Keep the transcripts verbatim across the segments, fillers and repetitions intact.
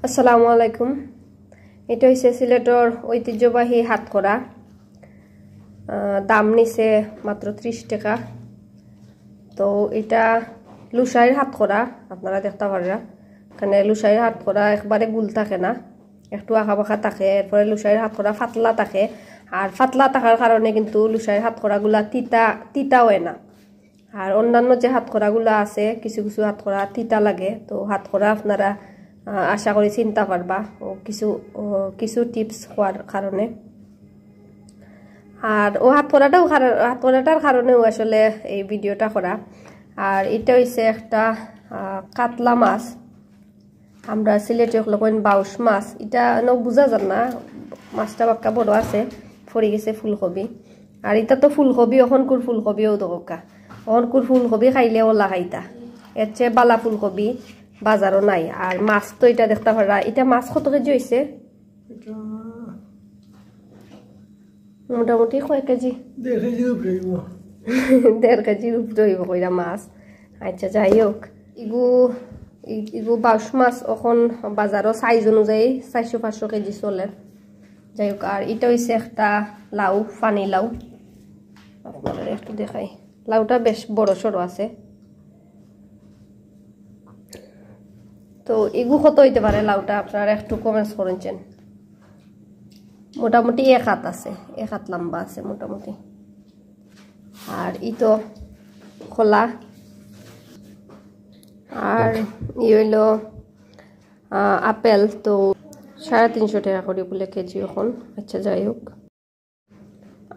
আসসালামু আলাইকুম। এটা হইছে সিলেটর ঐতিহ্যবাহী হাতকড়া। আহ, দাম নিছে মাত্র ত্রিশ টাকা। তো এটা লুসাইর হাতকড়া, আপনারা দেখতে পাররা। এখানে লুসাইর হাতকড়া একবারে গুল থাকে না, একটু আঁকা বাঁকা থাকে। এরপরে লুসাইর হাতকড়া পাতলা থাকে, আর পাতলা থাকার কারণে কিন্তু লুসাইর হাতকড়াগুলা তিতা তিতা হয় না। আর অন্যান্য যে হাতকড়াগুলা আছে, কিছু কিছু হাতকড়া তিতা লাগে। তো হাতকড়া আপনারা, আহ, আশা করি চিনতা পারবা ও কিছু, ও কিছু টিপস হওয়ার কারণে। আর ও হাতকড়াটাও কার-, হাতকড়াটার কারণেও আসলে এই ভিডিওটা করা। আর এটা হইছে একটা, আহ, কাতলা মাছ, আমরা সিলেটি অকলে কইন বাউশ মাছ। এটা এনে বুঝা যার না, মাছটা বাক্কা বড় আছে, পড়ি গেছে ফুলকপি। আর এটা তো ফুলকপি, অখনকুর ফুলকপিও দরকার, অখনকুর ফুলকপি খাইলে ওলা খাইতা, এর চেয়ে বালা ফুলকপি বাজারও নাই। আর মাছ তো এটা দেখতে পাররা, এটা মাছ কত কেজি হইছে? এটা মোটামুটি কয় কেজি? দেড় কেজির উপরে হইব। দেড় কেজির উপরে হইব কইরা মাছ। আচ্ছা, যাই হোক, ইগু ই- ইগু বাউশ মাছ অখন বাজারও সাইজ অনুযায়ী চারশো পাঁচশো কেজি চলে। যাই হোক, আর এটা হইছে একটা লাউ, পানি লাউ, আপনারা একটু দেখাই। লাউটা বেশ বড় সড়ো আছে। তো ইগু কত হইতে পারে লাউটা, আপনারা একটু কমেন্টস করইন। মোটামুটি এক হাত আছে, এক হাত লম্বা আছে মোটামুটি। আর ই তো কলা, আর ই হইল, আহ, আপেল। তো সাড়ে তিনশো টাকা করি বলে কেজি অখন। আচ্ছা, যাই হোক,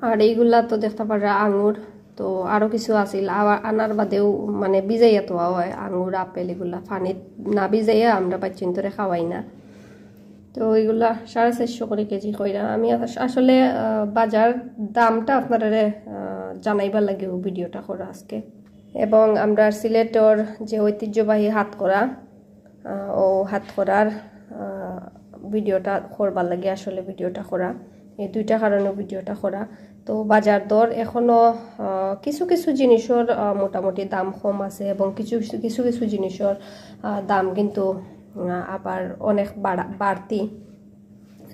আর এইগুলা তো দেখতে পাররা আঙ্গুর। তো আরো কিছু আছিল, আবার আনার বাদেও মানে ভিজাইয়া থওয়া হয় আঙ্গুর, আপেল এগুলা পানিত না ভিজাইয়া আমরা বাচ্চাইন্তরে খাওয়াই না। তো এইগুলা সাড়ে চারশো করি কেজি কইরা। আমি আস- আসলে, আহ, বাজার দামটা আপনারারে, আহ, জানাইবার লাগিও ভিডিওটা করা আজকে। এবং আমরা সিলেটর যে ঐতিহ্যবাহী হাতকড়া, আহ, ও হাতকড়ার, আহ, ভিডিওটা করবার লাগি আসলে ভিডিওটা করা, এই দুইটা কারণে ভিডিওটা করা। তো বাজার দর এখনো, আহ, কিছু কিছু জিনিসর, আহ, মোটামুটি দাম কম আছে এবং কিছু কিছু কিছু কিছু জিনিসর, আহ, দাম কিন্তু, আহ, আবার অনেক বাড়া- বাড়তি।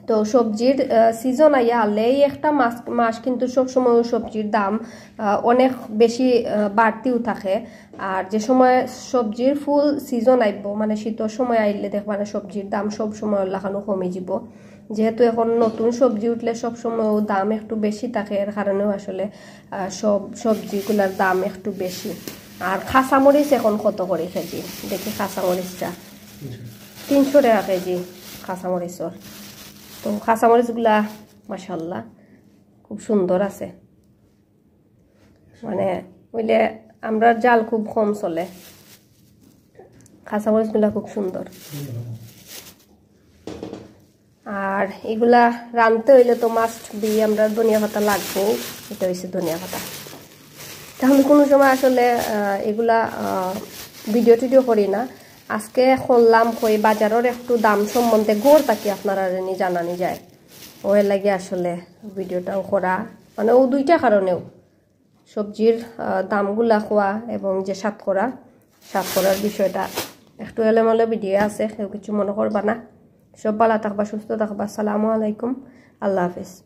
তো সবজির, আহ, সিজন আইয়া হারলে এই একটা মাস মাস কিন্তু সবসময় সবজির দাম, আহ, অনেক বেশি, আহ, বাড়তিও থাকে। আর যে সময় সবজির ফুল সিজন আইব, মানে শীতর সময় আইলে দেখবা না সবজির দাম সব সময় লাখানো কমি যাব। যেহেতু এখন নতুন সবজি উঠলে সব সময় দাম একটু বেশি থাকে, এর কারণেও আসলে, আহ, সব সবজিগুলার দাম একটু বেশি। আর কাঁচামরিচ এখন কত করি কেজি? দেখি কাঁচামরিচটা। তিনশো টাকা কেজি কাঁচামরিচর। তো কাঁচামরিচগুলা মাশাআল্লাহ খুব সুন্দর আছে, মানে অইলে আমরার জাল খুব কম চলে, কাঁচামরিচগুলা খুব সুন্দর। আর এগুলা রানতে হইলে তো মাস্ট বি আমরা ধনিয়া পাতা লাগবো। এটা হইছে ধনিয়া পাতা। তা আমি কোনো সময় আসলে, আহ, এগুলা, আহ, ভিডিও টিডিও করি না। আজকে করলাম কই বাজারর একটু দাম সম্বন্ধে গড় থাকি আপনারারে নি জানানি যায়। ওর লাগি আসলে ভিডিওটাও করা, মানে ও দুইটা কারণেও। সবজির, আহ, দামগুলা কওয়া এবং যে সাতকরা, সাতকরার বিষয়টা একটু এলোমেলো ভিডিও আছে, কেউ কিছু মনে করবা না। সব ভালা থাকবা, সুস্থ থাকবা। আসসালামু আলাইকুম, আল্লাহ হাফিজ।